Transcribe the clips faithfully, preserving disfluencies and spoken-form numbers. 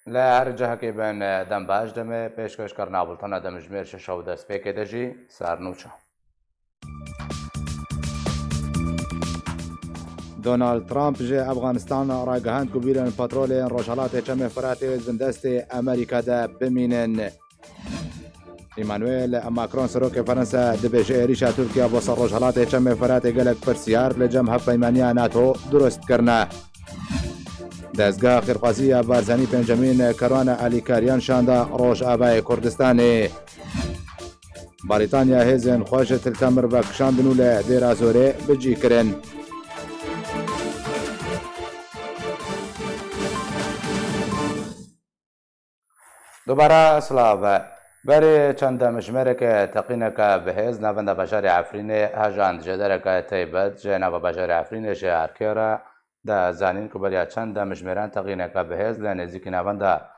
Li her cihekê bin, dem baş, demê pêşkêşkirina bultena demjimêr şeş û destpêkê de jî sernûçe. Donald Trump ji Efxanistan ragihand ku bîrên petrolên rojhelatê Çemê Firatê di bin destê Amerîka de bimînin. Emmanuel Macron, serokê Fransa, dibêje êrîşa Tirkiye bo ser rojhelatê Çemê Firatê gelek pirsiyar li cem hevpeymaniya NATO durust kirine. Dezgeha xêrxwazî ya Barzanî pêncemîn kerwana alîkariyan şanda Rojavayê Kurdistanê. Barîtanya hêzên xwe ji Til Temr vekişandin û li Dêra Zorê bi cî kirin. Dubare silav. Berê çend demjimêreke teqîneke bihêz navenda bajarê Efrînê hejand. Ji dereke taybet ji nava bajarê Efrînê ji erkê re de zanîn ku beriya çend demjimêran teqîneke bihêz li nêzîkî navenda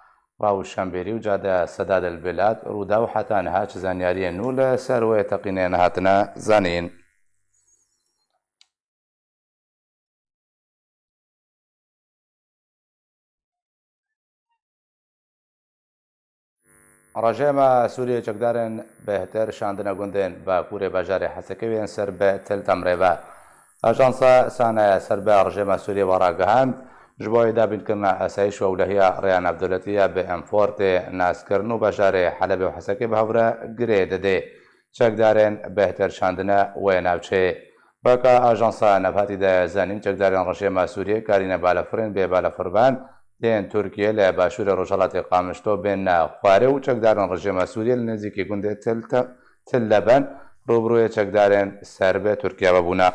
Rewşenbîrî û Cade Sedad el Bilad rû da û heta niha çi zanyariyên nû li ser wê teqînê nehatine zanîn. Rejêma Sûriyê çekdarên bêhtir şandine gundên bakurê bajarê Hesekê yên ser bi Til Temrê ve. Ajansa Sana ya ser bi rejêma Sûriyê ve ragihand, ji bo dabînkirina asayîş û ewlehiya rêya navdewletî ya bi Enfortê naskirin û bajarê Helebê û Hesekê bi hev re girê dide. Çekdarên bêhtir şandine wê navçeyê. Weke Ajansa Navhatî de zanîn, çekdarên rejêma Sûriyê karîne balafirên bê balafirvan yên Tirkiyê li başûrê rojhelatê Qamişlo bên xwarê û çekdarên rejêma Sûriyê li nêzîkî gundê Til Te-, Til Leben rûbirûyê çekdarên ser bi Tirkiye ve bûne.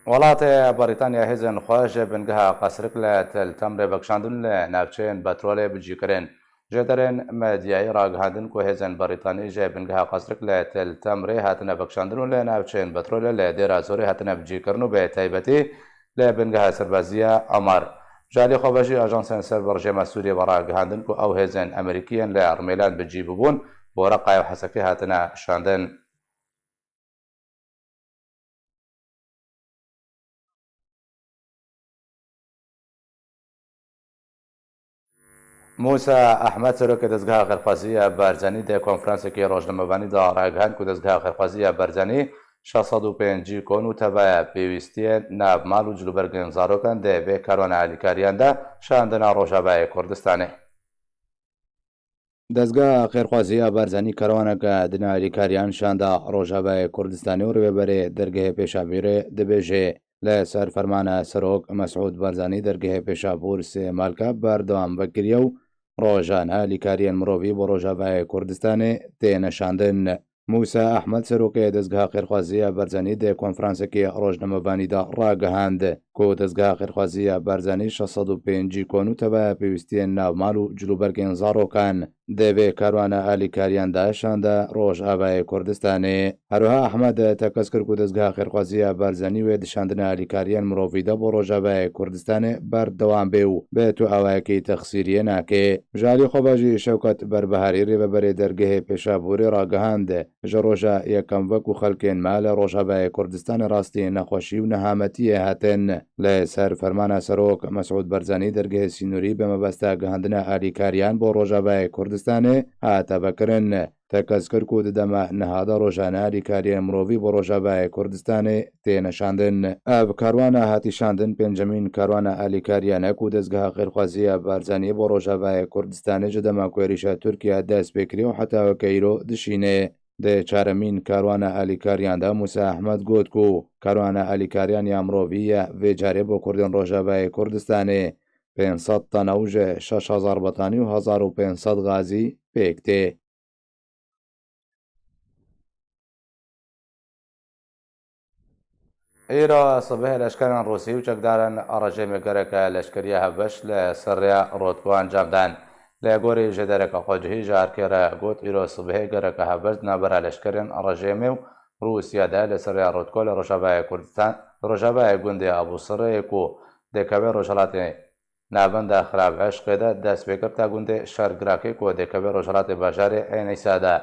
Welatê Brîtanya hêzên xwe ji bingeha qesrik li Til Temrê vekişandin, li navçeyên petrolê bi cî kirin. Ji derên medyayî ragihandin ku hêzên Brîtanî ji bingeha qesrik li Til Temrê hatine vekişandin û li navçeyên petrolê li Dêra Zorê hatine bi cî kirin û bi taybetî li bingeha serbazî ya Amar. Ji alî xwe ve jî ajansên ser bi rejêma Sûriyê ve ragihandin ku ew hêzên Amerîkî yên li Rmêlan bi cî bûbûn, bo Reqayê û Hesekê hatine şandin. Mûsa Ehmed, serokê Dezgeha Xêrxwazî ya Barzanî, di konferansekî rojnamevanî de ragihand ku Dezgeha Xêrxwazî ya Barzanî şeş sed û pêncî kon û tevaye pêwîstiyên nav mal û cilûbergên zarokan di vê karwana alîkariyan de şandina Rojavayê Kurdistanê. Dezgeha Xêrxwazî ya Barzanî karwaneke din alîkariyan şanda Rojavayê Kurdistanê û rêveberê dergehê Pêşabîrê dibêje, li ser fermana Serok Mesûd Barzanî dergehê Pêşabûr sê malka berdewam vekiriye û rojan alîkariyên mirovî bo Rojavayê Kurdistanê têne şandin. Mûsa Ehmed, serokê Dezgeha Xêrxwazî ya Barzanî, di konferansekî rojnamevanî de ragihand ku Dezgeha Xêrxwazî ya Barzanî şeş sed û pêncî kon û tevaye pêwîstiyên navmal û cilûbergên zarokan di vê karwana alîkariyan de şanda Rojavayê Kurdistanê. Herwiha Ehmed tekez kir ku Dezgeha Xêrxwazî ya Barzanî wê di şandina alîkariyên mirovî de bo Rojavayê Kurdistanê berdewam bê û bi tu awayekî texsîriyê nake. Ji alî xwe ve jî Şewket Berbiharî, rêveberê dergehê Pêşabûrê ragihand, ji roja yekem ve ku xelkên me li Rojavayê Kurdistanê rastî nexweşî û nehametiyê hatin. Li ser fermana Serok Mesûd Barzanî dergehê sînorî bi mebesta gihandina alîkariyan bo Rojavayê Kurdistanê hate vekirin. Tekez kir ku di dema niha de rojane alîkariyên mirovî bo Rojavayê Kurdistanê têne şandin. Ev karwana hatî şandin pêncemîn karwana alîkariyan e ku Dezgeha Xêrxwazî ya Barzanî bo Rojavayê Kurdistanê ji dema ku êrîşa Tirkiye dest pê kiriye û heta weke îro dişîne. Di çaremîn karwana alîkariyan de Mûsa Ehmed got ku karwana alîkariyan ya mirovî ye vê carê bo Kurdên Rojavayê Kurdistanê pênc sed tane û ji şeş hezar betanî û hezar û pênc sed gazî pêk tê. Îro sibehê leşkerên Rûsî û çekdarên rejîmê gereke leşkeriya hevbeş li ser rêya Rotko encam dan. Li gorî ji dereke xwecihî ji erkê re got, îro sibehê gereke hevbeş di navbera leşkerên rejîmê û Rûsya de li ser rêya Rotko li Rojavayê Kurdistan, li rojavayê gundê Abûsirê ku dikeve rojhilatê Navenda Xirab Eşqê de dest pê kir ta gundê Şergirakê ku dikeve rojhilatê bajarê Ênîsa de.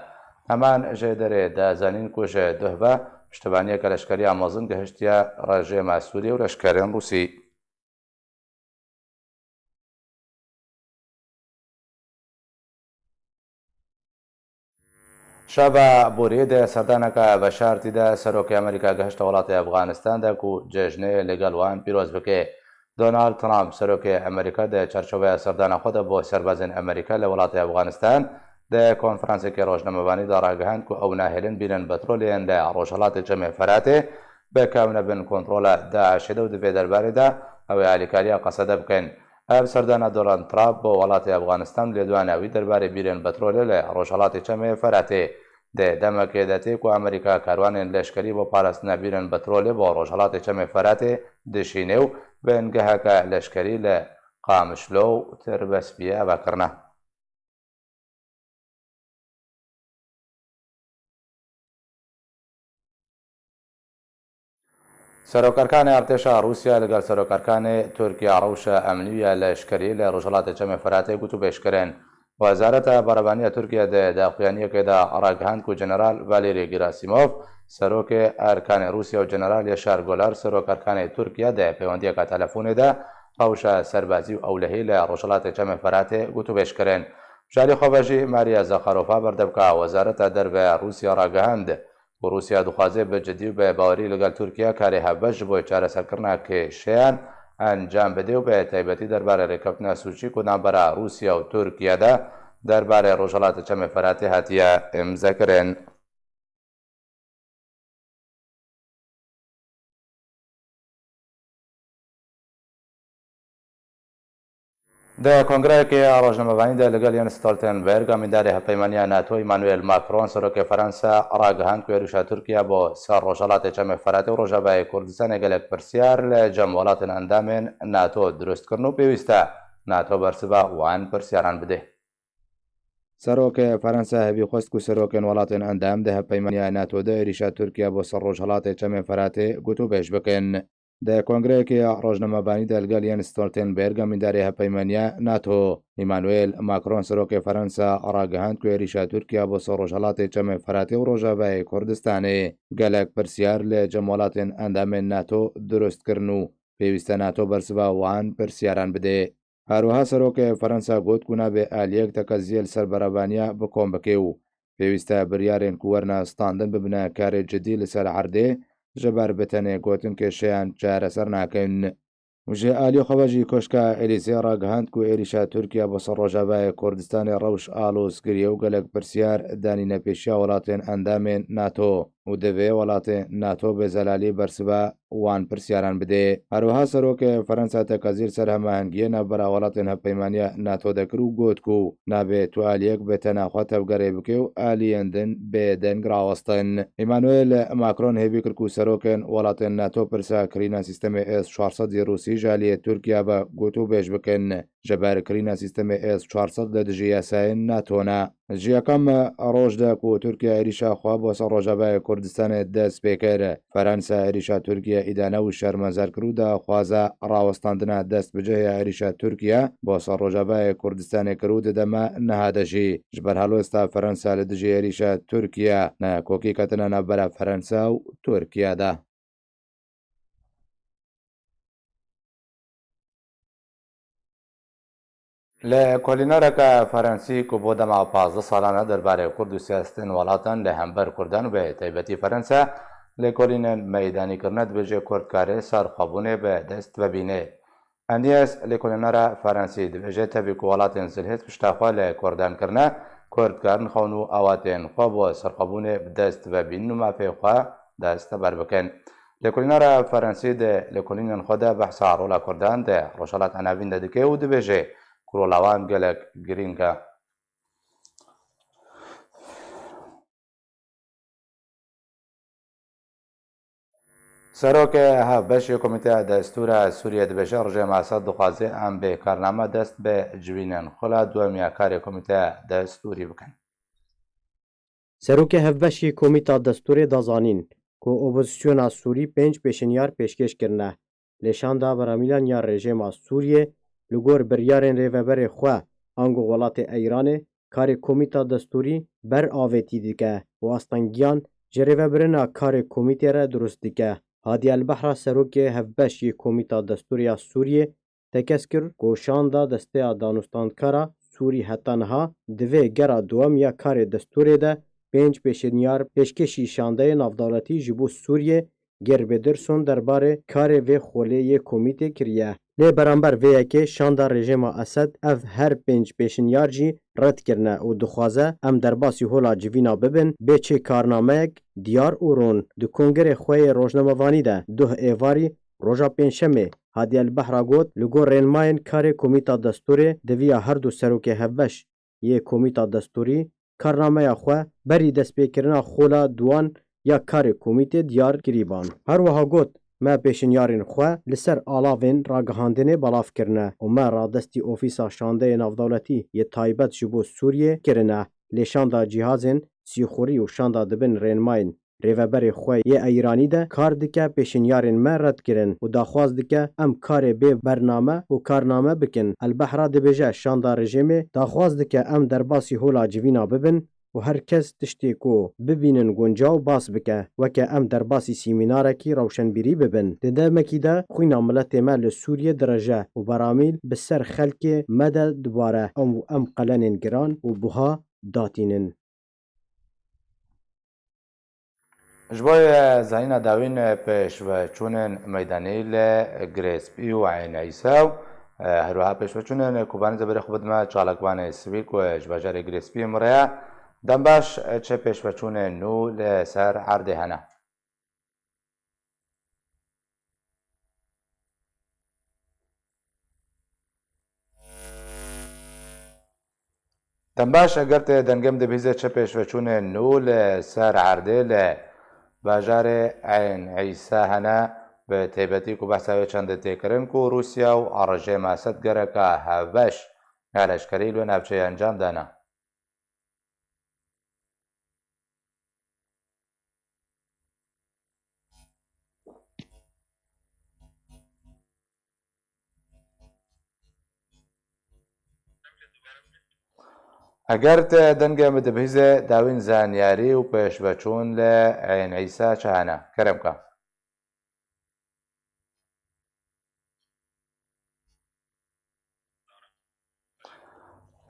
Heman jê derê de zanîn ku ji duh ve piştevaniyeke leşkerî ya mezin gihiştiye rejêma Sûriyê û leşkerên Rûsî. Şeva boriyê de serdaneke veşartî de serokê Amerîka gihişte welatê Efxanistan de ku cejnê li gel wan pîroz bike. Donald Trump, serokê Amerîka, di çarçoveya serdana xwe de bo serbazên Amerîka li welatê Efxanistan, di konferansekê rojnamevanî de ragihand ku ew nahêlin bîrên petrolê yên li rojhilatê Çemê Feratê bi kevne bin kontrola DAIŞê de û di vê derbarê de ew ê alîkariya Qesede bikin. Ev serdana Donald Trump bo welatê Efxanistan û lêdwana wî derbarê bîrên petrolê li rojhilatê Çemê Feratê. Di demekê de tê ku Amerîka karwanên leşkerî bo parastina bîrên petrolê bo rojhilatê Çemê Feratê dişîne û bingeheke leşkerî li Qamişlo û Tirbespiyê ava kirine. Serokerkanê Artêşa Rûsya li gel Serokerkanê Tirkiya rewşa emnî û ya leşkerî li Rojhilatê Çemê Feratê gotûbêj kirin. Wezareta Berevanî ya Tirkiye di daxuyaniyekê de ragihand ku General Valerî Gerasimov, serokê erkanê Rûsya û General Yaşar Golar, serokerkanê Tirkiye di pêwendiyeke telefonê de rewşa serbazî û ewlehî li Rojhilatê Çemê Feratê gotûbêj kirin. Ji alî xwe ve jî Maria Zakharova berdevka Wezareta Derve ya Rûsya ragihand. Ku Rûsya dixwaze bi cidî û bi bawerî li gel Tirkiye karê hevbeş ji bo çareserkirina kêşeyan encam bide û bi taybetî derbarê rêkeftina Sûçî ku navbera Rûsya û Tirkiye de derbarê Rojhilatê Çemê Feratê hatiye îmzekirin. Di kongreyekê ya rojnamevanî de li gel Jens Stoltenberg, amîndarê hevpeymaniya NATO Emmanuel Macron, serokê Fransa, ragihand ku êrîşa Tirkiye bo ser Rojhelatê Çemê Feratê û Rojavayê Kurdistanê gelek pirsiyar li cem welatên endamên NATO dirust kirin û pêwîst e NATO bersiva wan pirsiyaran bide. Serokê Fransa hevî xwest ku serokên welatên endam di hevpeymaniya NATO de êrîşa Tirkiye bo ser Rojhelatê Çemê Feratê gotûbêj bikin. Di kongreyekê ya rojnamevanî de li gel Jens Stoltenberg, amîndarê hevpeymaniya NATO, Emmanuel Macron, serokê Fransa, ragihand ku êrîşa Tirkiye bo ser Rojhelatê Çemê Feratê û Rojavayê Kurdistanê gelek pirsyar li cem welatên endamên NATO dirust kirin û pêwîst e NATO bersiva wan pirsiyaran bide. Her wiha serokê Fransa got ku nabe aliyek tekeziyê li ser berevaniya bi kom bike û pêwîst e biryarên ku werine standin bibine karê cidî li ser erdê, ji ber bi tenê gotin kêşeyan çareser nakin. Û ji alî xwe ve jî Koşka Elîzê ragihand ku êrîşa Tirkiye bo ser Rojavayê Kurdistanê rewş alozkirî ye û gelek pirsyar danîne pêşiya welatên endamên NATO û divê welatên NATO bi zelalî bersiva wan pirsyaran bide. Her wiha serokê Fransa tekezî li ser hemahengiyê navbera welatên hevpeymaniya NATO de kir û got ku nabe tu aliyek bi tena xwe tevgerê bike û aliyên din bê deng rawestin. Emmanuel Macron hêvî kir ku serokên welatên NATO pirsa kirîna sîstemê S çar sed yê Rûsî ji aliyê Tirkiye ve gotûbêj bikin. Ji ber kirîna sîstemê S çar sed li dijî yasayên NATO ne. Ji yekem roj de ku Tirkiye êrîşa xwe bo ser Rojavayê Kurdistanê dest pê kir, Fransa êrîşa Tirkiye îdane û şermezar kir û daxwaza rawestandina dest bi cihê êrîşa Tirkiye bo ser Rojavayê Kurdistanê kir û di dema niha de jî. Ji ber helwesta Fransa li dijî êrîşa Tirkiye ne kokî ketine navbera Fransa û Tirkiye de. Li kolînereke Ferensî ku bo dema pazdeh salan e derbarê Kurd û siyasetên welatan li hember Kurdan û bi taybetî Ferensa li kolînên meydanî kirine, dibêje Kurd karê serxwebûnê bi dest ve bîne. Andias, lêkolînera Ferensî, dibêje tevî ku welatên zilhêz pişta xwe li Kurdan kirine, Kurd karin xewn û awatên xwe bo serxwebûnê bi dest ve bînin û mafê xwe desteber bikin. Lêkolînera Ferensî di lêkolînên xwe de behsa rola Kurdan di Rojhelat Enavîn de dike û dibêje ku rola wan gelek girîng e. Serokê Hevbeşê Komîteya Destûra Sûriyê dibêje, rejîma Esed dixwaze em bê karname dest bi civînên xwe la duhemiya karê Komîteya Destûrî bikin. Serokê Hevbeşê Komîta Destûrê da zanîn ku opozîsyona Sûrî pênc pêşenyar pêşkêş kirine. Lê şanda beramîlan ya rejîma Sûriyê li gor biryarên rêveberê xwe ango welatê Eyranê karê Komîta Destûrî ber avêtî dike û astengiyan ji rêvebirina karê komîtê re dirust dike. Hadî Elbehra serokê hevbeş yê Komîta Destûrê ya Sûriyê tekez kir ku şanda Desteya Danûstandkara Sûrî heta niha di vê gera duwem ya karê destûrê de pênc pêşinyar pêşkêşî şandeyê navdewletî ji bo Sûriyê Gerbêdirson derbarê karê vê xolê yê komîtê kiriye. Lê beramber vê yekê şanda rejîma Esed ev her pênc pêşinyar jî red kirine û dixwaze em derbasî hola civîna bibin bê çê karnameyek diyar û ron. Di kongerê xwe yê rojnamevanî de duh êvarî roja pêncşemê Hadî Elbehra got, li gor rênmayên karê Komîta Destûrê diviya her du serokê hevbeş yê Komîta Destûrî karnameya xwe berî destpêkirina xola duwan ya karê komîtê diyar kirîban. Her wiha got, me pêşinyarên xwe li ser alavên ragihandinê belav kirine û me radestî Ofîsa Şandeyê Navdewletî yê taybet ji bo Sûriyê kirine, lê şanda cîhazên sîxurî û şanda di bin rênmayên rêveberê xwe yê Eyranî de kar dike, pêşinyarên me red kirin û daxwaz dike em karê bê bername û karname bikin. Elbehra dibêje, şanda rejîmê daxwaz dike em derbasî hola civîna bibin û her kes tiştê ku bibînin guncaw bas bike, weke em derbasî sîmînarekî rewşenbîrî bibin. Di demekî de xwîna miletê me li Sûriyê dirije û beramîl bi ser xelkê me de dibare û em qelenên giran û buha datînin. Ji bo zanîna dawîn pêşveçûnên meydanî li Girêspî û Eyn Îsa û, e, herwiha pêşveçûnên Kobanê, ez ê berê xwe bidime çalakvanê sivîl ku ji bajarê Girêspî min re ye. Dem baş, çi pêşveçûnên nû li ser erdê hene? Dem baş, eger tu dengê min dibihîzî, çi pêşveçûnên nû li ser erdê li bajarê Eyn Îsa hene, bi taybetî ku behsa wê çendê tê kirin ku Rûsya û rejîma Esed gereka hevbeş ya leşkerî li wê navçeyê encam dane. Eger tu dengê min dibihîzî, dawîn zanyarî û pêşveçûn li Eyn Îsa çi hene? Kerem ke.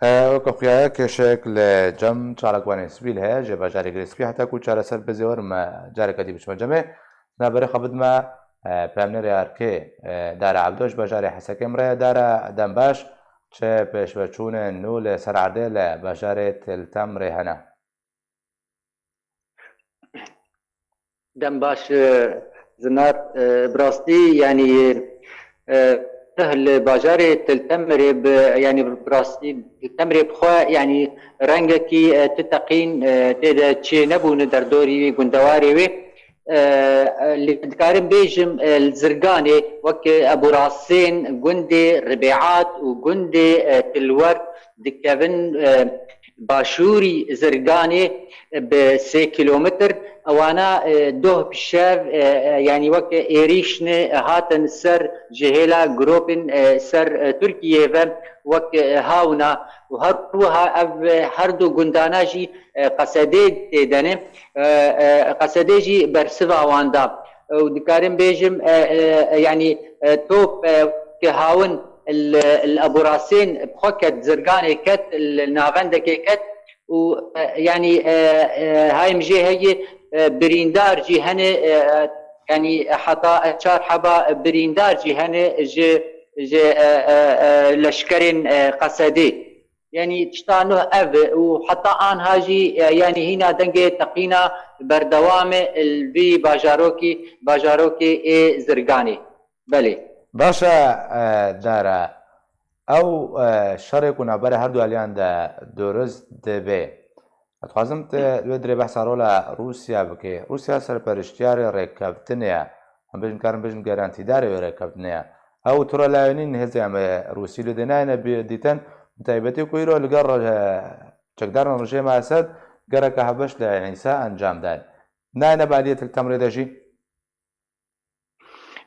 E, weke xuya ye, kêşek li cem çalakvanên sivîl heye, ji bajarê Girêspî heta ku çareser bizêwir me careke dî biçime cemê. Na berê xwe bidime, e, peyamnêrê Arkê, e, Dara Ebdo ji bajarê Hesekê min re ye. Dara, dem baş, çi pêşveçûnên nû li ser erdê li bajarê Til Temrê hene? Dem baş, e, Zinar, e, bi rastî, yanî, e, li bajarê Til Temirê bi, yanî bi rastî Til Temirê bi xwe, yanî rengekî, e, ti teqîn, e, tê de çê nebûne derdorî wî gundewarê wê. E, e, lê dikarim bêjim, e, li Zirganê wek Eburasên, gundê Ribêat û gundê, e, Tilwerd dikevin, e, başûrî Zirganê bi sê kîlometr. Ewana, e, doh bi şev, e, e, yanî weke êrîşne hatin ser ji hêla gropên, e, ser, e, Tirkiyê ve wek, e, hawna û her wiha ev, e, her du gundana jî, e, Qesedê tê de ne. E, e, Qesedê jî bersiva wan da. Û dikarim bêjim, e, e, e, yanî, e, top, e, ke hawin li, li Eburasên bi xwe ket, Zirganê ket, li navendekê ket û, e, yanî, e, e, hay min jê heye, e, birîndar jî hene, e, e, yanî heta çar heba birîndar jî hene ji, ji, e, e, e, leşkerên, e, Qesedê. Yanî tişta nuh ev e û heta anha jî, e, yanî hîna dengê teqîna berdewam e li vî bajarokî, bajarokê ê Zirganê. Belê. Baş e, e, Dara. Ew, e, şerê ku navbera her du aliyan de durust dibe. Ez dixwazim tu li wê dirê behsa rola Rûsya bikî. Rûsya serperiştiyarê rêkeftinê ye. Em bêjin, karin bêjin, garantîdarê wê rêkeftinê ye. Ew tira lawênîn hêzên em ê Rûsî li dê nayêne bi-, dîtin, bi taybetî ku îro li gel re-, çekdarên rejîma Esed gereke hevbeş li Eyn Îsa encam dan. Nayêne bi aliyê Til Temrê de jî.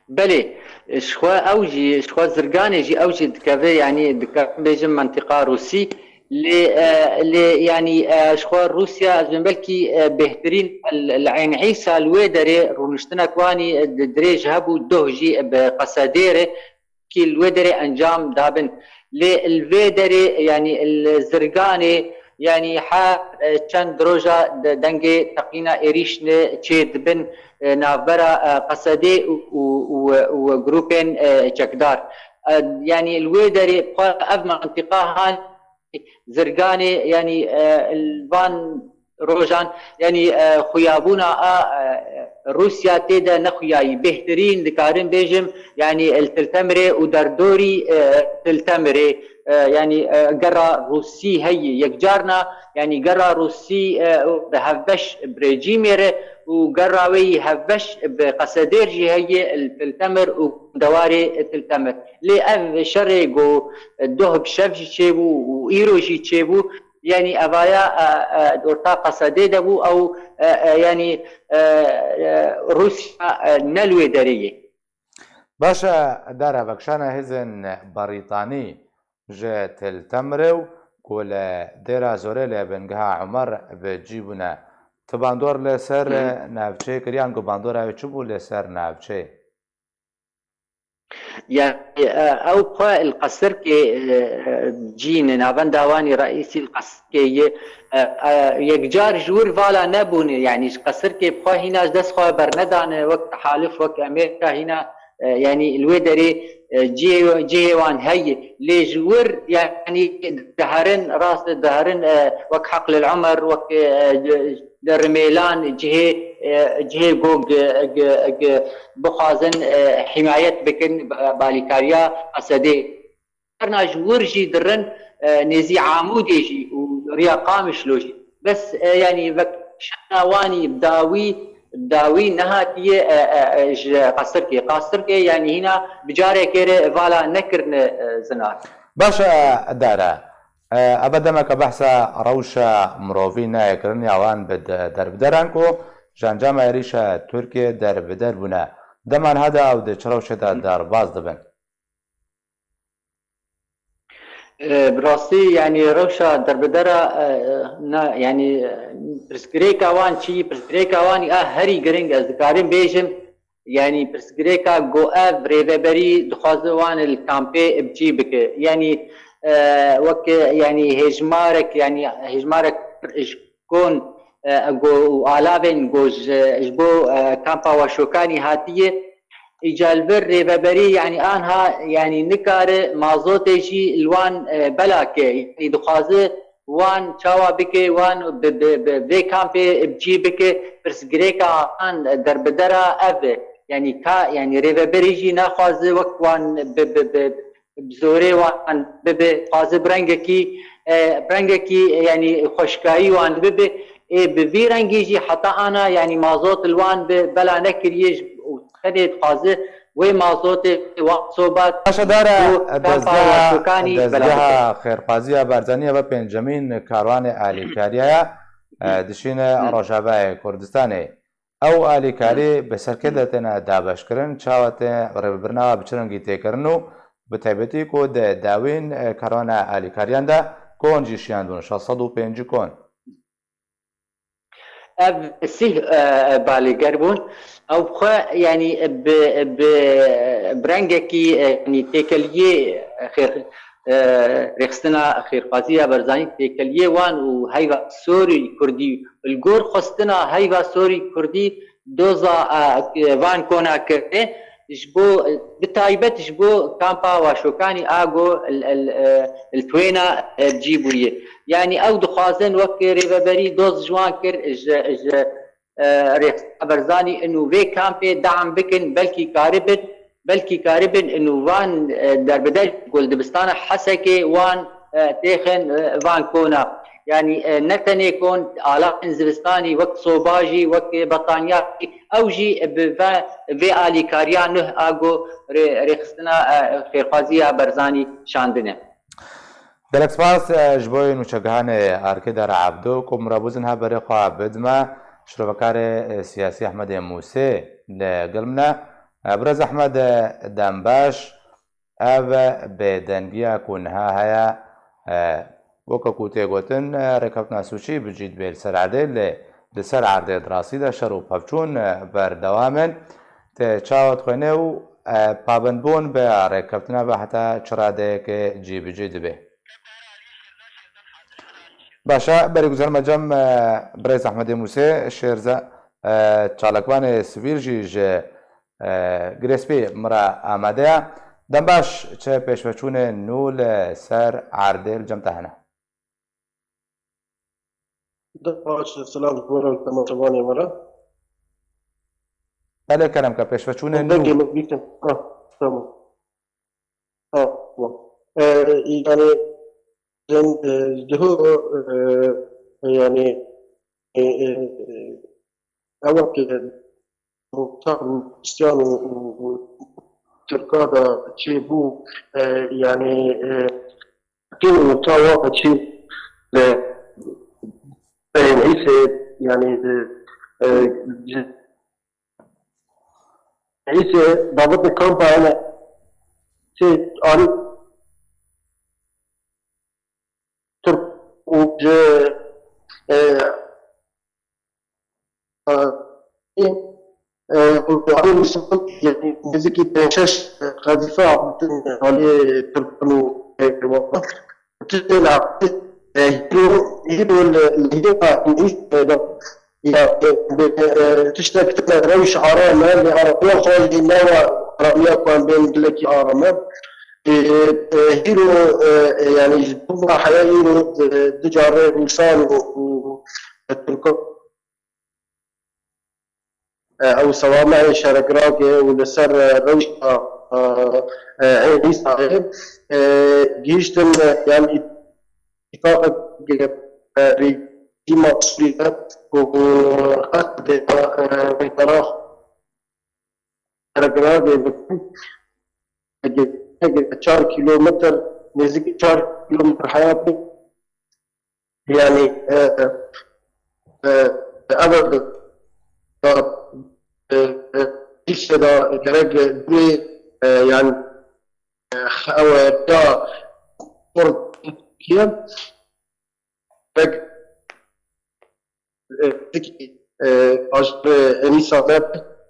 Belê, ji xwe ew jî, ji xwe Zirganê jî ew jî dikeve, yanî dikarim bêjim mentiqa Rûsî, Lê, e, lê, yanî, e, ji xwe Rûsya, ez bên belkî, e, bêhtirîn li, li Eyn Îsa li wê derê rûniştinek wanî, e, di-, dirêj hebû, doh jî bi Qesedê re kî li wê derê encam dabin. Lê li vê derê, yanî li Zirganê, yanî her, e, çend roja de-, dengê teqîna êrîşinê çê dibin, e, navbera, e, Qesedê û, û, û, û grûpên, e, çekdar. E, yanî li wê derê xwe ev mentiqa han Zirganê, yanî, e, li van rojan, yanî, e, xuyabûna a, e, Rûsya tê de nexuyayî. Bêhtirîn dikarim bêjim, yanî li Til Temirê û derdorî, e, Til Temirê, e, yanî, e, gera Rûsî heye. Yekcarna, yanî gera Rûsî, e, bi hevbeş bi rejîmê re û gera wê yî hevbeş bi Qesedêr jî heye, li Til Temir û dewarê Til Temir. Lê ev şerê ku doh bi şev jî çêbû û îro jî çêbû, yanî evaya, e, e, di orta Qesedê de bû, ew, e, e, yanî, e, e, Rûsya, e, ne li wê derê ye. Baş e, dara vekişana hêzên Berîtanî ji Til Temirê û ku li Dêra Zorê li bingeha Umer bi cî bûne. Tu bandor li ser, hmm, navçeyê kiriyan ku bandora wê çi bû li ser navçeyê? Yanî, e, ew xwe li Qesirkê, e, cî ne, navenda wanî reîsî li Qesirkê ye. E, e, yekcar ji wir vala nebûne, yanî ji Qesirkê bi xwe hîna ji dest xwe bernedane, wek tehalif, wek Amerîka hîna, e, yanî li wê derê, e, cihê, cihê wan heye. Lê ji wir, yanî diherin, rast diherin, e, wek Heqlil Umer, wek, e, di Rimêlan cihê, e, cihê ku gi-, gi-, gi-, bixwazin, e, hîmayet bikin, ba-, balîkariya Esedê. Herna ji wir jî dirin, e, nêzî Amûdê jî û riya Qamişlo jî. Bes, e, yanî vekişana wanî bi dawî, bi dawî nehatiye, e, e, e, ji Qasirkê. Qasirkê yanî hîna bi carekê re vala nekirine, e, zinar. Baş e, dara. E, eve demeke behsa rewşa mirovî nayê kirin ya wan bi de-, derbederan ku ji encama êrîşa Tirkiyê derbeder bûne. Dema niha de ew di çi rewşê de derbas dibin? E, bi rastî, yanî rewşa derbedera, e, na, yanî, e, pirsgirêka wan çi, pirsgirêka wan a herî giring ez dikarim bêjim, yanî pirsgirêka ku ev rêveberî dixwaze wan li kampê bi cî bike. Yanî, e, wek, yanî hêjmarek, yanî hêjmarek ji kon, e, ku û alavên ku ji, ji bo, e, kampa Waşokanî hatiye, îca li vir rêveberî, yanî anha, yanî nikare mazotê jî li wan, e, bela ke. Yanî dixwaze wan çawa bike, wan bi, bi, bi vê kampê bi cî bike, pirsgirêka an derbedera ev e. Yanî ka, yanî rêveberî jî naxwaze wek wan bi, bi, bi, bi zorê wan bibe, dixwaze bi rengekî, e, bi rengekî, e, yanî xweşikayî wan bibe. Ê bi vî rengî jî heta ana, yanî mazot li wan bi bela nekiriye ji, û tenê dixwaze wê mazotê wan sobat Paşedara bo kampa dezgeha, Waşokanî bela dezgeha bike. Xêrxwaziya Barzanî eve pêncemîn karwanê alîkariya ye, e, dişîne Hı. Rojavayê Kurdistanê. Ew alîkarî bi ser kê de têne dabeşkirin, çawa tê rêvebirina wa bi çi rengî tê kirin û bi taybetî ku di dawîn, e, karwana alîkariyan de kon jî şiyandibûn, şeş sed û pêncî kon. Ev sîh, e, balêger bûn. Ew xwe, yanî, bi, bi, bi rengekî, e, yanî têkeliyê xêr, e, rêxistina Xêrxwaziya Barzanî, têkeliyê wan û heyva sorî kurdî, li gor xwestina heyva sorî kurdî doza, e, van kona kirine, ji bo, bi taybet ji bo kampa Waşokanî a go li, li, e, li Twêna, e, cî bûye. Yanî ew dixwazin wek rêveberî doz ji wan kir, ji, ji, e, Rêxistina Barzanî û vê kampê deam bikin, belkî karibin, belkî karibin û van, e, derbeder ku li dibistana Hesekê wan, e, têxin, e, van kona. Yanî, e, ne tenê kon, alatên zivistanî wek soba jî, wek betaniya jî, ew jî bi ve, vê alîkariya nuh a ku rê-, rêxistina, e, Xêrxwaziya Barzanî şandine. Gelek spas, e, ji bo nûçegihanê Arkêdar Ebdo ku min re bûzin ha berê xwe bidime, şirovekarê, e, siyasî Ehmedê Mûsê li gel min e. E, birêz Ehmed, e, dembaş, ev bêdengiya ku niha heye, e, Weke ku tê gotin, e, rêkeftina Sûçî bi cî dibe li ser erdê, lê di ser erdê di rastî de şer û pevçûn, e, berdewam in. Te çawa dixwîne û, e, pabendbûn bi rêkeftina ve heta çi radeyeke cî bi cî dibe? Baş e, berî ku zer me cem, e, birêz Ehmedê Mûsê, Şêrze, e, çalakvanê sivîl jî ji, e, Girêspî min re amade ye. Dem baş, çi pêşveçûnên nû li ser erdê li cem te hene? Dem baş, selam ji bo temaşevanê me re. Belê kerem ke, pêşveçûnên nû. Dengê min bîtin. Ha, tamam. Ha, tamam. E, yani, ben, e, diho, e, yani, e, e, e, ewa ki, Rota Hristiyan û, û, û Tirka da çêbû, e, yani, e, tu rota wa çî, e, e, neyse, yani, e, e, neyse, David de Kampa, yani, şey, ani, Türk û, e, e, e, e, yani, nêzîkî pênc şeş qezîfe hatin alî Tirkan û, e, Tiştê li aqil, e, hîro, hîro li, li hêla Îsraîlê de, ya, e, e, tiştek tune rewş aram e, lê aramiya xwe jî nawa aramiya ku em bên gelekî aram e. E, e, hîro, e, e, yani ji bo va heya îro, e, du carê Rûsan û, û, e, Tirkan e, ew sewamehê şeregirakê û li ser, e, rewşa, e, e, Ên Îsayê, e, gihîştin, e, yan îtîfaqek, e, rejîma Sûrî de ku qesdê, e, rêbera şeregirakê bikin, çar kîlometr, nêzîkî çar kîlometr heyatê. Yani, e, e, e, ev, e, e, e, işte da gerek, e, yani, e, ev, e, ya, Türkiye, gerek, e, e, ajre Enîsa de,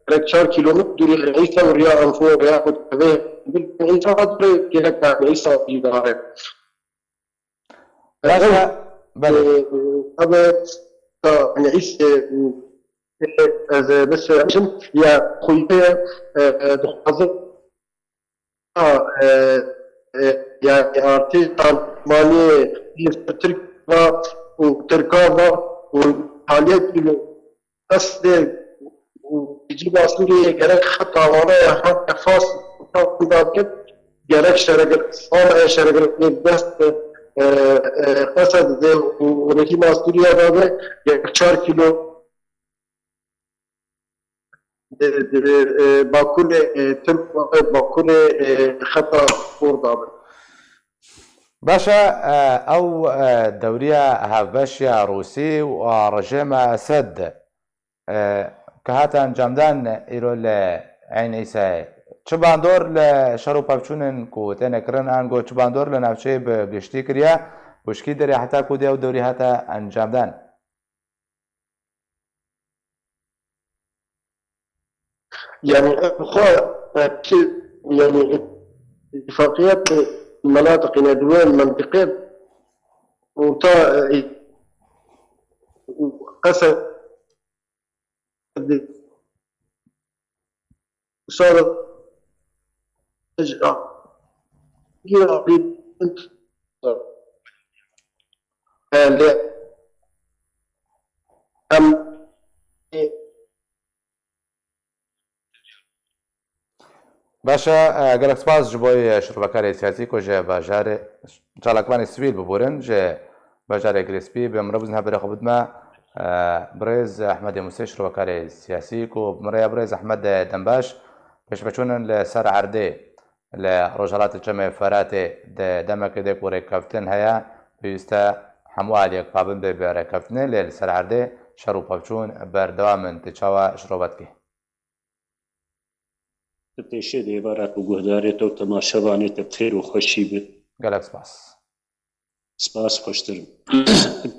gerek çar kilometre dûrî Enîsa û riya Anfo veya Kutbê, Enîsa de gerek Enîsa idare. Baş e, belê. Ev, e, ev, e, yani, îş, e, e, ez, e, bes, e, ya, xwînê, e, e, dixwazim, ha, e, e, yani, artî, tanmanî, Tirk va û Tirka va û haliyet bî, Qesdê û cîba Sûriyeyê gerek xeta wana ya hate Fas da bike, gerek şeregir-, sala ya şeregirtinê bi dest, e, e, Qesed de û rejîma Sûriye de be, gerek çar kîlo di, di, e, bakurê, e, Tirk, e, bakurê, e, xeta Xor da be. Baş e, e, ew, e, dewriya hevbeş ya Rûsî û a rejêma Esed, e, ke hate encamdan îro li Eyn Îsayê, çi bandor li şer û pevçûnên ku têne kirin, ango çi bandor li navçeyê bi giştî kiriye û ji kî derê heta ku dê ew dewrî hate encamdan? Yani, ev xwe, e, ki, yani, îtifaqiyet, e, menatiqî ne di wê mentiqê orta, e, Qesed, Sar, e, lê em, Baş e, e, gelek spas ji bo şirovekarê siyasî ku ji bajarê, çalakvanê sivîl biborin, ji bajarê Girêspî bi min re bûzin heberê xwe bidime, e, birêz Ehmedê Musê, şirovekarê siyasî ku bi min re ya birêz Ehmed Dembaş, pêşveçûnin li ser erdê li rojhilatê Çemê Feratê di demekê de ku rêkeftin heye, pêwîst e hemû aliyek pabend be bi rêkeftinê, lê li ser erdê şer û pevçûn berdewam in. Tu çawa şirove dikî? Di pêşê de êvara ku guhdarê te û temaşevanê te bi xêr û xweşî be. Gelek spas. Spas xweştir.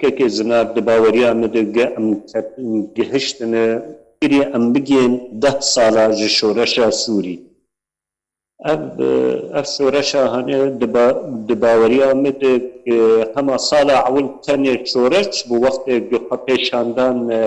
Kekê Zinar, di baweriya min de ge em ket-, gihiştine, kiriye em bigihên deh sala ji şoreşa Sûrî. Ev, ev şoreşa hane di ba-, di baweriya min de, e, hema sala ewil tenê şoreş bû, wextê ku xwe pêşandan, e,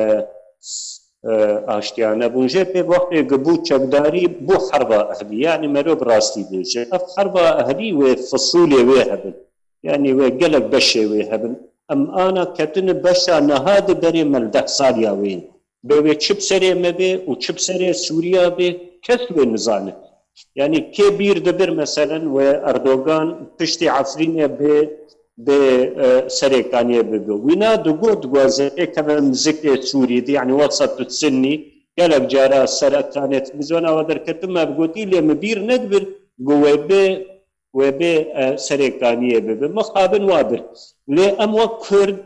e, aştiyane bûn. Jê pê wextê ku bû çekdarî, bû herba ehlî. Yanî mero bi rastî bêje. Ev herba ehlî wê fisulê wê hebin. Yanî wê gelek beşê wê hebin. Em ana ketine beşa niha de berê me li deh saliya wê. Bê wê çi bi serê me bê û çi bi serê Sûriya bê, kes wê nizane. Yanî kê bîr dibir, meselen, wê Erdogan piştî Efrînê bê, bê, e, Serêkaniyê bibe. Wîna digot, digot ez ê kevim zikê Sûrî de, yanî wesat û sinnî, gelek cara ser ekranê televîzyona we derketim, me bigotî, lê min bîr nedibir, ku wê bê, wê bê, e, Serêkaniyê bibe. Mixabin wa bir. Lê em wek Kurd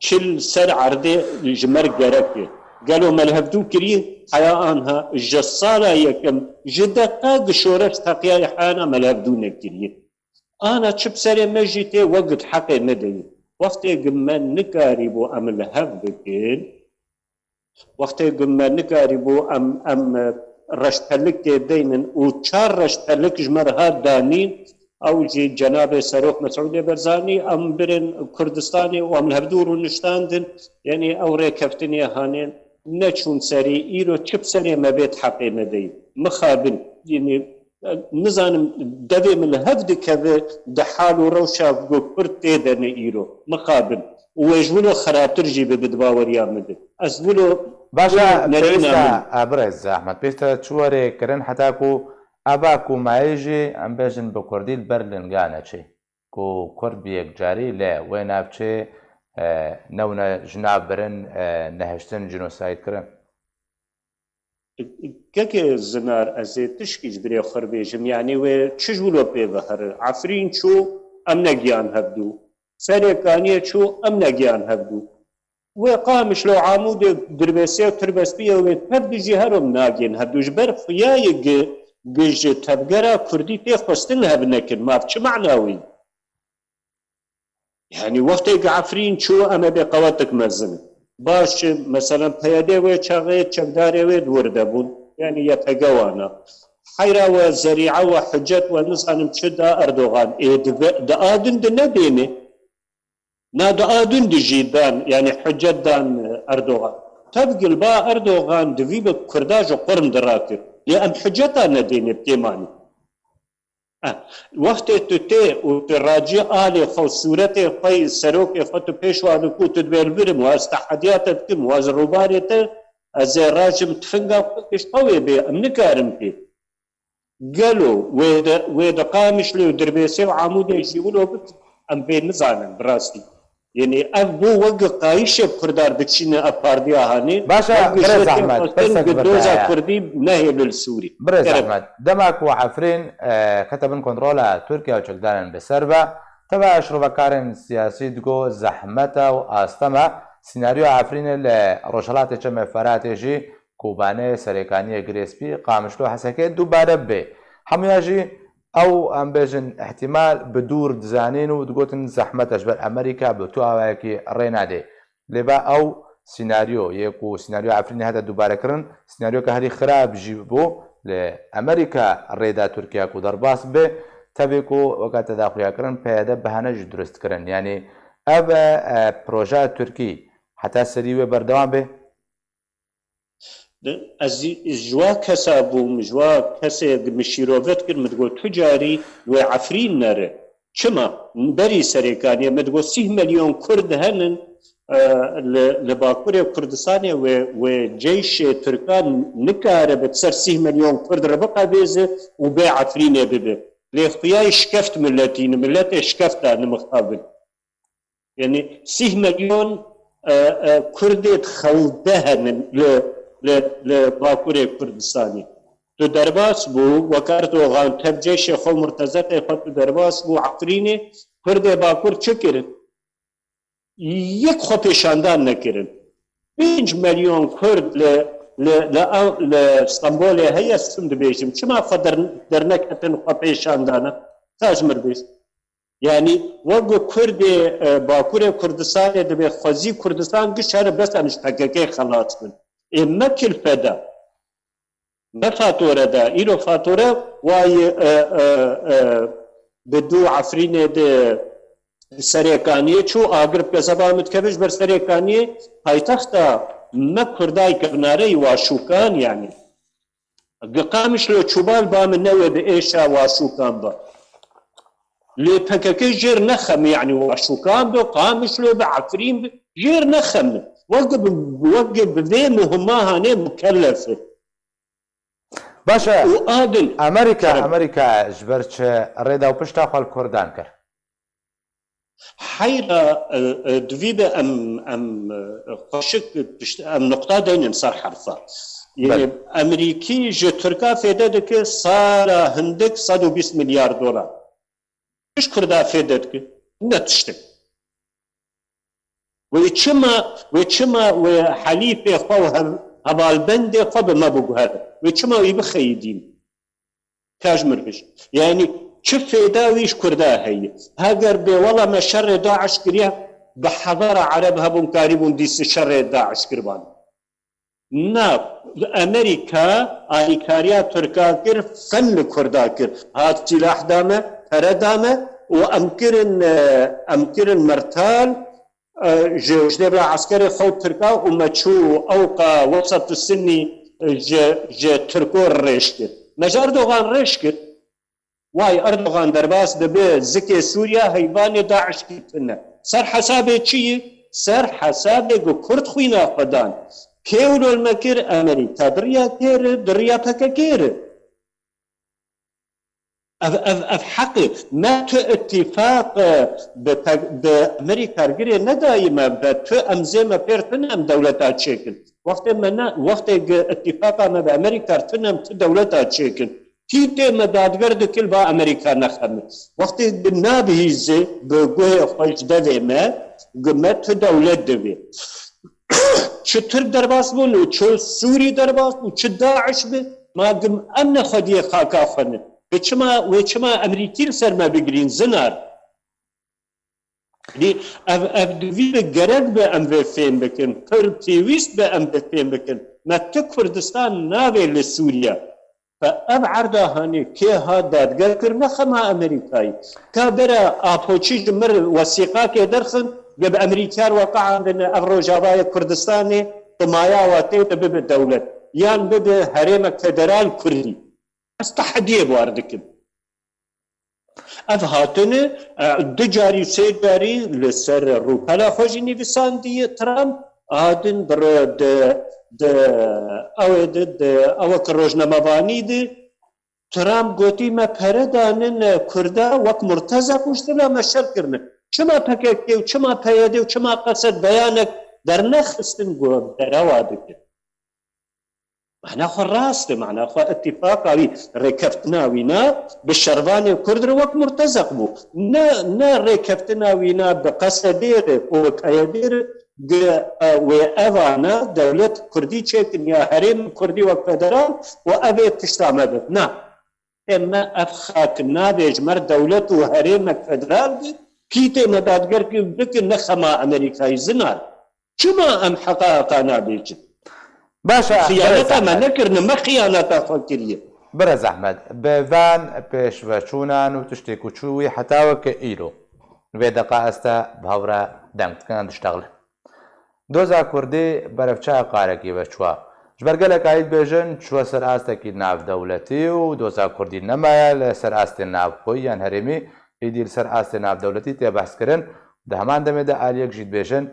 çi li ser erdê ji me re gerek e. Gelo me li hevdû kiriye? Heya anha ji sala yekem, ji deqa ku şoreş teqiyayê heyana me li hevdû nekiriye. Ana çi bi serê me jî tê, wek di heqê me de ye. Wextê ku me nikarîbû em li hev bikin, wextê ku me nikarîbû em, em reştelikê deynin û çar reştelik ji me re hat danîn, ew jî cenabê Serok Mesûdê Berzanî, em birin Kurdistanê û em li hevdû rûniştandin, yanî ew rêkeftinê hanê neçûn serî, îro çi bi serê me bê di heqê me de ye. Mixabin, yanî, nizanim, devê min li hev dikeve di hal û rewşa ku Kurd tê de ne îro. Mixabin. Û wê ji wilo xerabtir jî bibe di baweriya min de. Ez wilo Baş e, wilo nerîna pêwîst e, min. E, birêz Ehmed, pêwîst e çi were kirin heta ku eva ku mayî jî, em bêjin, bi kurdî li ber linga neçê. Ku kurd bi yekcarî li wê navçê, e, newne ji nav birin, e, nehiştin, jînosayîd kirin. Kekê Zinar, ez ê tişkî ji birê xwe re bêjim, yanî wê çi ji wilo pê ve here? Efrîn çû, em negiyan hevdû. Serêkaniyê çû, em negiyan hevdû. Wê Qamişlo, Amûdê, Dirbêsê û Tirbespiyê wê tev de jî herom nagên hevdû. Ji ber xuyayê gi, gi ji tevgera kurdî tê xwestin li hev nekin. Ma bi çi mana wî? Yanî wextê ku Efrîn çû, em ê bê qewetik mezin. Baş, meselen, P Y D wê çaxê çekdarê wê di wir de bûn. Yanî Y P G wana. Heyra we, zerîa we, hicet we, nizanim çi da Erdogan. Ê di ve, di a din di nedêne. Na di a din di jî dan, yanî hicet dan Erdogan. Tevgil ba Erdogan divî bi Kurda ji qurm dirakir. Lê em hiceta nedêne bi kêmanî. Eh, wextê tu tê û tu racî alê xwe, sûretê xwe yî, serokê xwe tu pêş wan û ku tu dibê li vir im, wa ez tehediya te dikim, wa ez rûbarê te, ez ê rajim tifinga xwe pêş xwe wê bê, em nikarin pê. Gelo wê de, wê de Qamişlê û Dirbêsê û Amûdê jî wilo bit, em pê nizanin bi rastî. Yanî ev bû wek qayîşê Kurdar diçîne ev partiya hanê. Baş e, wek birêz Zehmet, pirsek bi te doza ye. Kurdî nehêlin li Sûrî. Birêz Zehmet, dema ku Efrîn, e, kete bin kontrola Tirkiye û çekdarên bi ser ve, teva şirovekarên siyasî digo zehmet e û astem e. Sînaryoya Efrînê li Rojhelatê Çemê Feratê jî Kobanê, Serêkaniyê, Girê Spî, Qamişlo, Hesekê dubare bibe. Hemûya jî ew, em bêjin, îhtîmal bi dûr dizanîn û digotin zehmet e, ji ber Amerîka bi tu awayekî rê nade. Lê va ew sînaryo yê ku sînaryoya Efrînê hate dubarekirin, sînaryoyeke herî xirab jî bû. Li Amerîka rê da Tirkiye ku derbas bibe, tevî ku weke te da xuya kirin, P Y D behane jî durust kirin. Yanî ev e, e, projeya Tirkî heta serî wê berdewam be? Ez ji wa kesa bûm, ji wa kesê min şîrove dikir, min digot, tu carî wê Efrîn nere. Çima? Berî Serêkaniyê min digot, sîh milyon Kurd henin, e, li, li Bakurê Kurdistanê wê, wê ceyşê Tirkan nikare bi ser sîh milyon Kurd re biqebêze û bê Efrînê bibe. Lê xuyayê şikeft miletî ne, miletê şikefta ne mixabin. Yanî sîh milyon, e, e, Kurdê di xewde henin li, li, li Bakurê Kurdistanê. Tu derbas bû, wek Erdogan tev ceyşê xwe, murtezekê xwe, tu derbas bû Efrînê, Kurdê Bakur çi kirin? Yek xwe pêşandan nekirin. Pênc milyon Kurd li, li, li, li Stenbolê heye, ez çim dibêjim. Çima xwe der-, derneketin xwe pêşandana? Ka ji mir bêj. Yanî wek ku Kurdê e, Bakurê Kurdistanê dibê xwezî Kurdistan giş here bes em ji P K K xelas bin. Ê me kilfe da. Me fatore da. Îro fatore wayî e, e, e, bi dû Efrînê di Serêkaniyê çû, agir bi kezeba min dikeve ji ber Serêkaniyê paytexta me Kurday kevnareyî Waşûkan yanî. Gi Qamişlo çûbal ba min newê bi êşa Waşûkan ba. Lê P K K jêr nexem yanî Waşûkan bi, Qamişlo bi, Efrîn bi, jêr nexem. Wek bi, wek bi vê muhima hanê mukellef e. Baş e, Û adil Amerîka, Kerem. Amerîka ji ber çi rêda û pişta xwe li Kurdan kir? Heyra e, e, divî be em, em e, xweşik tişt, em nuqta deynin ser herfa. Yanî Belê. Amerîkî ji Tirka fêde dike sala hindik sed û bîst milyar dolar. Ji Kurda fêde dike. Ne tiştik. Wê çima, wê çima wê helîfê xwe û hev-, hevalbendê xwe bi me biguhere? Wê çima wî bixeyidîn? Ka ji min re bêje. Yanî çi fêda wî ji Kurda heye? Heger bê wela me şerê DAIŞ kiriye, bi hezara Ereb hebûn karîbûn dîs şerê DAIŞ kiribane. Na, Amerîka alîkariya Tirka kir, fel li Kurda kir. Hat sîlah da me, pere da me û em kirin, e, em kirin mertal, e, ji, ji dêvla eskerê xwe û Tirka û me çû ewqa Wesat û Sinnî, e, ji, ji Tirko rêj kir. Me ji Erdogan rêj kir. Way Erdogan derbas dibe zikê Sûriya heyvanê DAIŞ kî tune. Ser hesabê çi yî? Ser hesabê ku Kurd xwîna xwe dan. Kê wilo li me kir? Amerîka di riya kê re, di riya P K K re. Ev, ev, ev heq e. Me tu îtîfaq, e, bi P-, bi Amerîka re girê nedayî me, be tu em zê me pêr tune em dewleta çêkin. Wextê me ne, wextê gi îtîfaqa me bi Amerîka re tune em tu dewleta çêkin. Pîtê me dadger dikil ba Amerîka nexeme. Wextê gi nabihîze bi guhê xwe ji devê me, gi me tu dewlet divê. Çi Tirk derbas bûn û çi Sûrî derbas bû, çi DAIŞ bi, ma gim em ne xwediyê xaka xwe ne. Wê çima, wê çima Emerîkî li ser me bigirîn, zinar? Yanî ev, ev divî bi gerek bi em vê fêm bikin, pir pêwîst bi em vê fêm bikin. Me tu Kurdistan navê li Sûriye. Fe ev erda hanî kê hat dadger kir ne xema Amerîkayî. Ka bere Apoçî ji mir wesîqakê derxin, ge bi Amerîkiyar weqeandine ev Rojavayê Kurdistanê, bi maya wa tê de bibe dewlet. Yan bibe herêmek federal Kurdî. Ez tehediyê bi war dikim. Ev hatine, e, du carî û sê carî li ser rûpela xwe jî nivîsandiye Trump, a din di ro-, di, di, ew ê di, di, ew ki rojnamevanî di, Trump gotî me pere danin, e, Kurda wek murtezek û ji dila me şer kirine. Çima P K K û çima P Y D û çima Qesed beyanek dernexistin ku derewa dikin? Mana xwe rast e, mana xwe îtîfaqa wî, rêkeftina wî na bi şervanê Kurd re wek murtezek bû. Ne, ne rêkeftina wî na bi Qesedê re û bi P Y D re, gi, e, wê evana dewlet Kurdî çêkin ya herêm Kurdî wek federal û ev ê tişta me be. Na. Ê me ev xak nabê ji mer dewlet û herêmek federal be, pîtê me dadger ki bikin ne xema Amerîkayî zinar. Çima em heqa heqa nabêjin? Baş e, Xiyaneta Birêz me Ehmed. Nekirine, me xiyaneta xwe kiriye. Birêz Ehmed, bi van pêşveçûnan û tiştê ku çû wî heta weke îro. Vê deqa ez te bi hev re deng dikin, em diştexilin. Doza Kurdî berev çi heqarekî ve çûwa? Ji ber gelek a yî dibêjin çûwe ser astekî navdewletî û doza Kurdî nemaye li ser astê navxweyî yan herêmî, êdî li ser astê navdewletî tê behskirin. Di heman demê de aliyek jî dibêjin,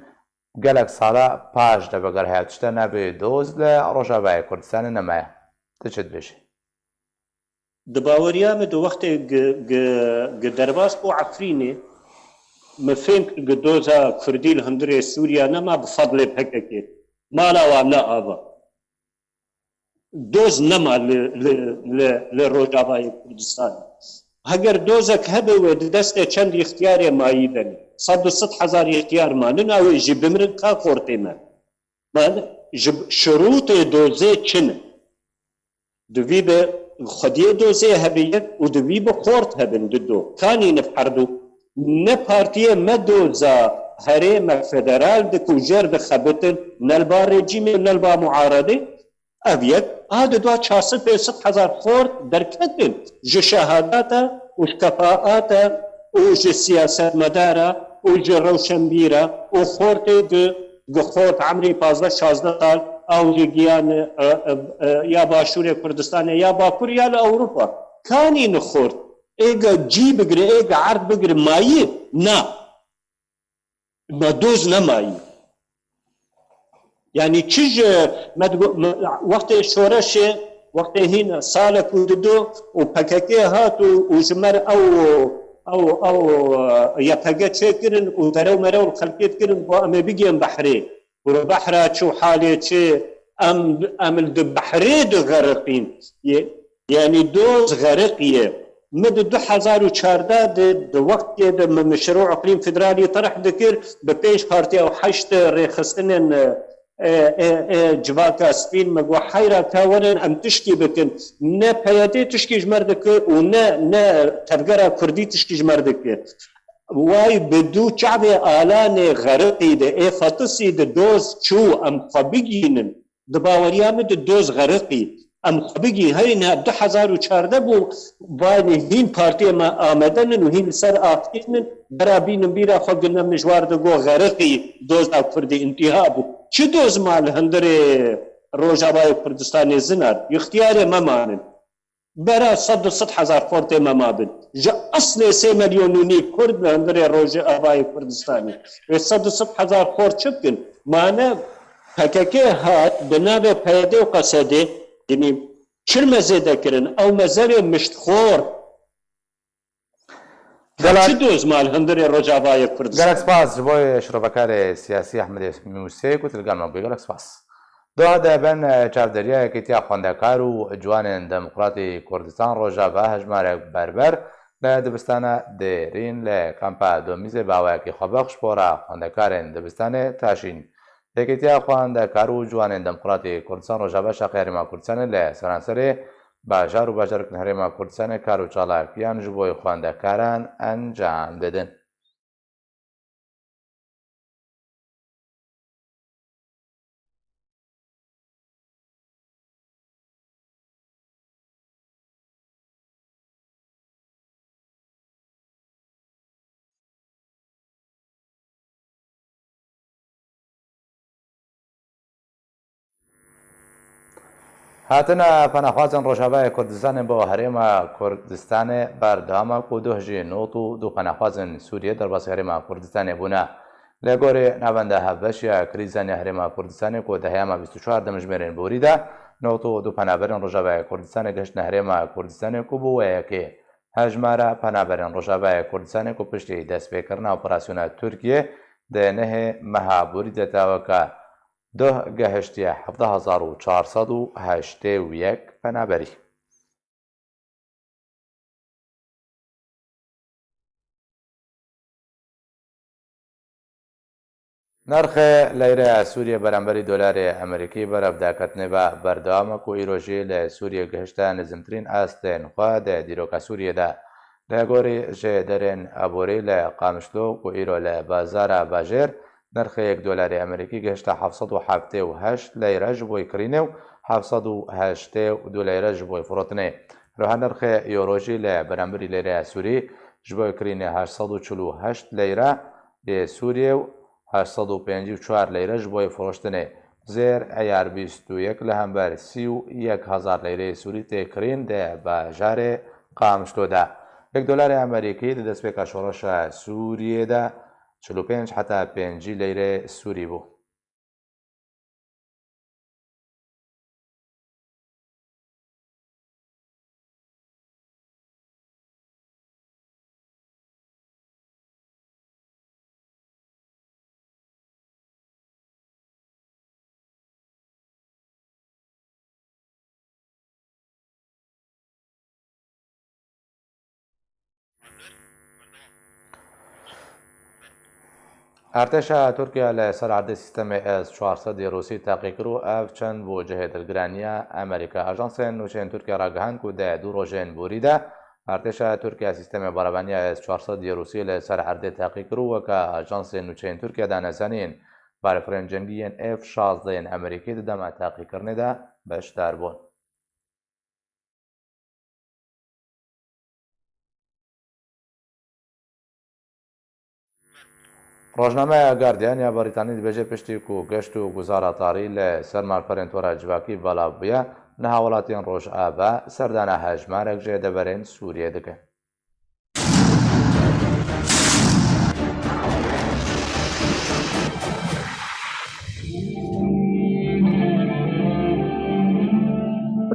gelek sala paş de veger heya tişta navê doz li Rojavayê Kurdistanê nemaye. Tu çi dibêjî? Di baweriya min de wextê gi, gi, gi derbas bû Efrînê, min fêm kir gi doza Kurdî li hundirê Sûriya nema bi fedlê P K K. Mala wan ne ava. Doz nema li, li, li, li Rojavayê Kurdistanê. Heger dozek hebe wê di destê çend îxtiyarê mayî de ne. Sed û sed hezar îxtiyar manin, ew ê jî bimirin ka xortê me. Man ji şirûtê dozê çi ne? Divî bi xwediyê dozê hebe yek û divî bi xort hebin du do. Kanî niv herdu. Ne partiyê me doza herêmek federal dik û jêr dixebitin, ne li ba rejîmê, ne li ba muaredê. Ev yek, a di dua çar sed pênc sed hezar xort derketin ji şehadata û ji kefaata û ji siyasetmedara û ji rewşenbîra û xortê di, di xort emrê pazdeh şazdeh sal ew jî giyan, e, e, e, ya Başûrê Kurdistanê ya Bakur ya li Ewropa. Kanî ni xort. Êga cî bigire, êga erd bigire mayî, na. Me doz nemayî. Yanî çi ji me digo-, me, wextê şoreşê, wextê hîn salek û dido û P K K hat û, û ji me re ew, ew, ew, e, Y P G çêkirin û derew merew li xelkê dikirin, got, em ê bigihên behrê. Kuro behra çi û halê çi? Em, em li di behrê de xeriqîn. Ye-, yanî doz xeriqiye. Min di du hezar û çardeh de, di wextê de min meşrû iqlîm federalî terh dikir, bi pênc partiya û heşt rêxistinên, e, e, e, civaka spîn, min got, heyra ka werin em tişkî bikin. Ne P Y D tişkî ji me re dikir û ne, ne tevgera kurdî tişkî ji me re dikir. Way bi dû çavê Alanê xeriqî de, ê Fetisî de doz çû, em xwe bigînin. Di baweriya min de doz xeriqî. Em xwe bigîn. Herî niha du hezar û çardeh bû, vayne hîn partiyê me amade nin û hîn li ser axtî nin. Bera bînin bîra xwe gine min ji war de got xeriqî, doza kurdî întiha bû. Çi doz ma li hundirê Rojavayê Kurdistanê zinar? Îxtiyarê me manin. Bera sed û sed hezar xortê me mabin. Ji eslê sê milyon û nîv Kurd li hundirê Rojavayê Kurdistanê. Wê sed û sed hezar xort çi bikin? Mane P K K hat di navê P Y D û Q S D'ê, yanî çir me zêde kirin. Ew mezerê miştxor. Gelek Çi doz ma li hundirê Rojavayê Kurdistanê? Gelek spas ji bo şirovekarê siyasî Ehmedê Mûsê ku tu li gel me bûyî. Gelek spas. Doha de ben, e, çavdêriya Yekîtiya Xwendekar û Ciwanên Demokratî Kurdistan Rojava hejmarek berber li dibistana Dêrîn li kampa Domîzê bi awayekî xwebexş pora xwendekarên dibistanê taşîn. Yekîtiya Xwendekar û Ciwanên Demokratî Kurdistan Rojava şaxê Herêma Kurdistanê li seranserê bajar û bajarokên Herêma Kurdistanê kar û çalakiyan ji bo xwendekaran encam didin. Hatina penaxwazên Rojavayê Kurdistanê bo Herêma Kurdistanê berdewam e ku duh jî nod û du penaxwazên Sûriyê derbasî Herêma Kurdistanê bûne. Li gorî Navenda Hevbeş ya Krîzên ya Herêma Kurdistanê ku di heyama bîst û çar dimijmêrên borî de nod û du penaberên Rojavayê Kurdistanê gihiştine Herêma Kurdistanê ku bû wê yekê hejmara penaberên Rojavayê Kurdistanê ku piştî destpêkirina operasyona Tirkiyê di nehê meha borî de daweka duh gehiştiye hevdeh hezar û çar sed û heştê û yek penaberî. Nirxê leyreya Sûriyê beramberî dolarê Amerîkî berev daketinê ve berdewam e ku îro jî li Sûriyê gihişte nizimtirîn astên xwe di dîroka Sûriyê de. Li gorî jêderên aborî li Qamişlo ku îro li bazara bajêr nirxê yek dolarê Amerîkî gihişte heft sed û heftê û heşt leyre ji bo kirînê û heft sed û heştê û du leyre ji bo firotinê. Roha nirxê euro jî li beramberî leyreya Sûrî ji bo kirînê heşt sed û çil û heşt leyre yê Sûriyê û heşt sed û pêncî û çar leyre ji bo firoştinê. Zêr eyar bîst û yek li hember sî û yek hezar leyreyê Sûrî tê kirîn di bajarê Qamişlo de. Yek dolarê Amerîkî di destpêka şoreşa Sûriyê de çil û pênc heta pêncî leyrê Sûrî bû. Artêşa Tirkiye li ser erdê sîstemê S çar sed ê Rûsî teqî kir û ev çend bû cihê dilgiraniya Amerîka. Ajansên nûçeyên Tirkiye ragihand ku di du rojên borî de Artêşa Tirkiye sîstemê barevanî ya S çar sed yê Rûsî li ser erdê teqî kir û weke ajansên nûçeyên Tirkiye dane zanîn, balefirên cengî yên F şazdeh yên Amerîkî di dema teqîkirinê de beşdar bûn. Rojnameya Guardian ya Brîtanî dibêje, piştî ku geşt û guzara tarî li ser malperên tora civakî belav bûye, niha welatên Rojava serdana hejmarek ji deverên Sûriyê dikin.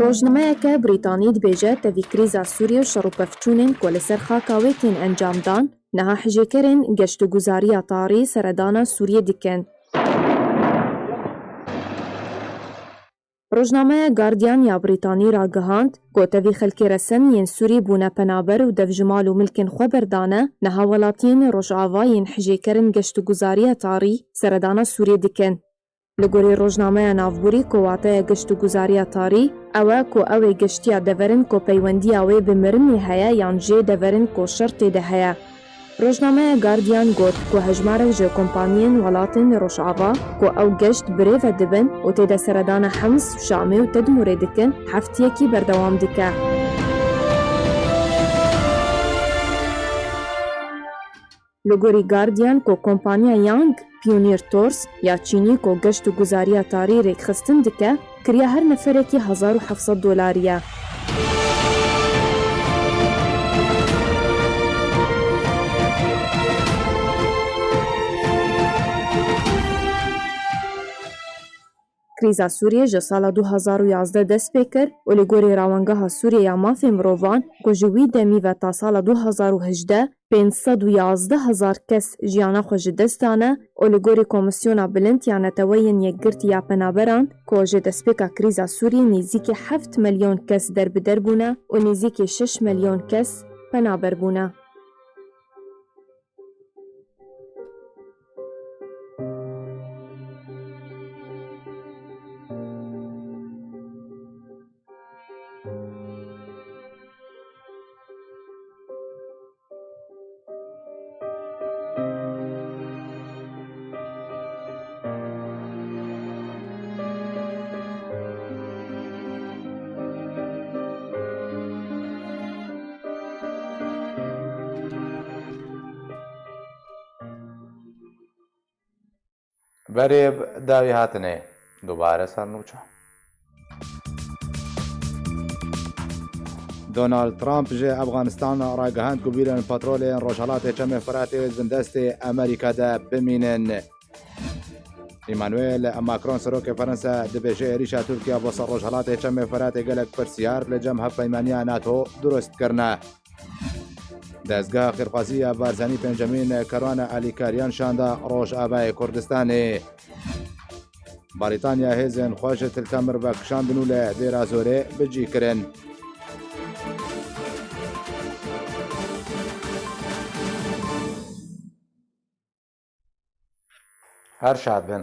Rojnameyeke Brîtanî dibêje, tevî krîza Sûriyê û şer û pevçûnên ku li ser xaka wê tên encamdan, niha hijêkerên geşt û guzariya tarî seredana Sûriyê dikin. Rojnameya Guardian ya Brîtanî ragihand ku tevî xelkê resen yên Sûrî bûne penaber û dev ji mal û milkên xwe berdane, niha welatiyên Rojava yên hijêkerên geşt û guzariya tarî seredana Sûriyê dikin. Li gorî rojnameya navborî ku wateya geşt û guzariya tarî, ew e ku ew ê geştiya deverin ku peywendiya wê bi mirinê heye yan jê deverin ku şer tê de heye. Rojnameya Guardian got ku hejmarek ji kompaniyên welatên li Rojava ku ew geşt bi rê ve dibin û tê de seredana Hems û Şamê û Tedmûrê dikin, heftiyekî berdewam dike. Li gorî Guardian ku kompaniya Yang Pioneer Tours ya Çînî ku geşt û guzariya tarî rêkxistin dike, kiriya her neferekî hezar û heft sed dolarî ye. Krîza Sûriyê ji sala du hazar û yazdeh dest pê kir û li gorî Rawengeha Sûriyê ya Mafê Mirovan ku ji wî demî ve ta sala du hazar û hejdeh pênc sed û yazdeh hezar kes jiyana xwe ji dest dane û li gorî Komîsyona Bilind ya Neteweyên Yekgirtî ya Penaberan ku ji destpêka krîza Sûriyê nêzîkî heft milyon kes derbider bûne û nêzîkî şeş milyon kes penaber bûne. Berê bi dawî hatinê dubare ser nûçe. Donald Trump ji Efxanistan ragihand ku bîrên petrolên Rojhelatê Çemê Firatê di bin destê Amerîka de bimînin. Emmanuel Macron, serokê Fransa, dibêje êrîşa Tirkiye bo ser Rojhelatê Çemê Firatê gelek pirsiyar li cem hevpeymaniya NATO dirust kirine. Dezgeha xêrxwazî ya Barzanî pêncemîn kerwana alîkariyan şanda Rojavayê Kurdistanê. Barîtanya hêzên xwe ji Til Temir vekişandin û li Dêra Zorê bi cî kirin. Her şad bin.